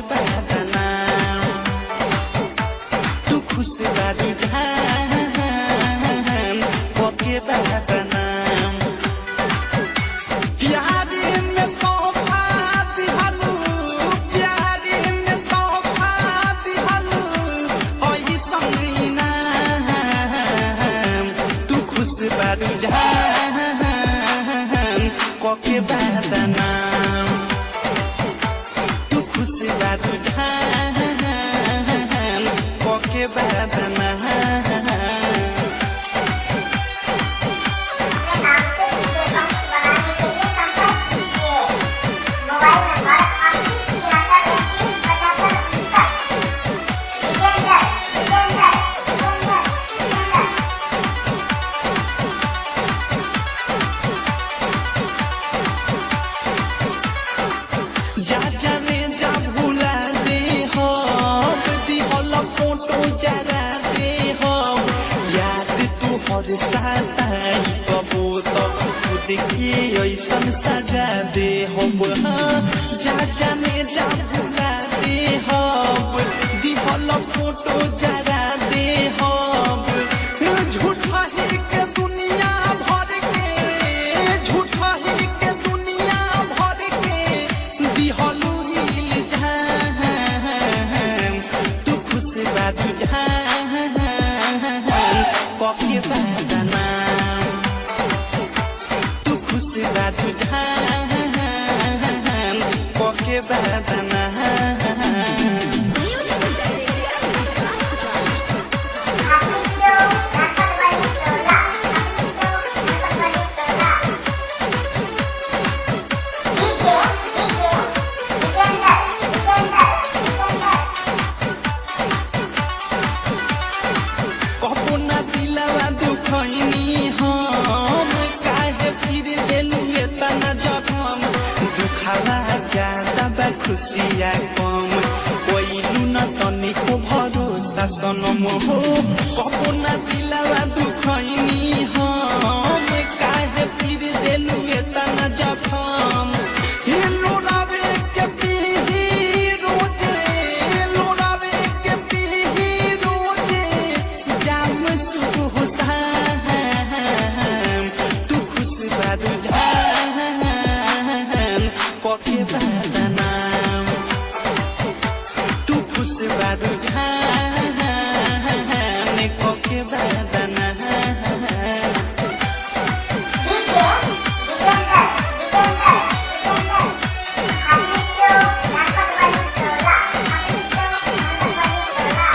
कके बदनाम। तू खुश बारू जान कके बदनाम। प्यारी में तोहफा दिहलू, प्यारी में तोहफा दिहलू, ओही संगीना। तू खुश बारू जान कके बदनाम। तू खुश बारू जान कके बदनाम। अपने नाम से डीजे सॉन्ग्स बनाने के लिए संपर्क कीजिए। Mobile number 38 76 29 75 59। Jitendra Jitendra Jitendra Jitendra. जा जाने जा भुला दे हम, दिहल फोटो जरा दे हम। याद तू हर साताई कबो तो खुद के ऐसन सजा दे हम। हाँ, जा जाने जा भुला दे हम, दिहल फोटो जरा दे हम। झूठा ही के दुनिया भर के, झूठा ही के दुनिया भर के दिहलू हिल जान। तू खुश बारू जान कके बदनाम। तू खुश बारू जान कके बदनाम। अपनी चौक नाकटवाली टोला, अपनी चौक नाकटवाली टोला। DJ DJ Jitendra Jitendra Jitendra. कबो ना दिलवा दुखैनी हम, काहे फिर देलू एतना जखम। दुखावा ज्यादा बा खुशिया कम, कोइलू न तनिको भरोसा सनम हो। कबो ना दिलवा दुखैनी हम, काहे फिर देलू एतना जखम। लोरावे के पीही रोजे, लोरावे के पीही रोजे, जाम सुबह शाम। तू खुश बारू जान कके बदनाम। तू खुश बारू जान कके बदनाम। डीजे जितेंद्र जितेंद्र जितेंद्र। अपनी चौक नाकटवाली टोला, अपनी चौक नाकटवाली टोला।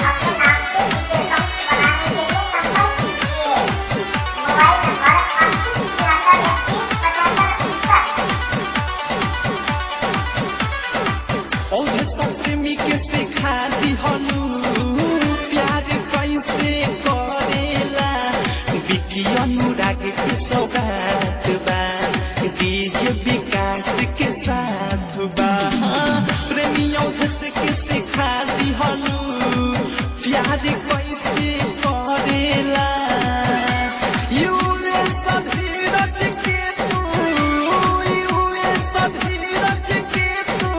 अपने नाम से डीजे सॉन्ग्स बनाने के लिए संपर्क कीजिए। Mobile number 38 76 29 75 59। और सब प्रेमी के सिखा दिहलू प्यार कैसे करेला। विकी अनुराग के सौगात बा, डीजे विकास के साथ बा। प्रेमी औधस के सिखा दिहलू प्यार कैसे करेला। यूएस धीरज के तू, यूएस धीरज के तू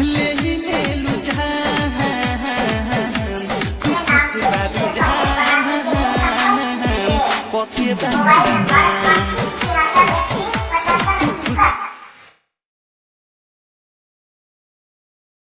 ले ही ले लू जान। तू अपने नाम खुश से बारू डीजे सॉन्ग्स जान बनाने के लिए संपर्क कीजिए। कके मोबाइल बदनाम। नंबर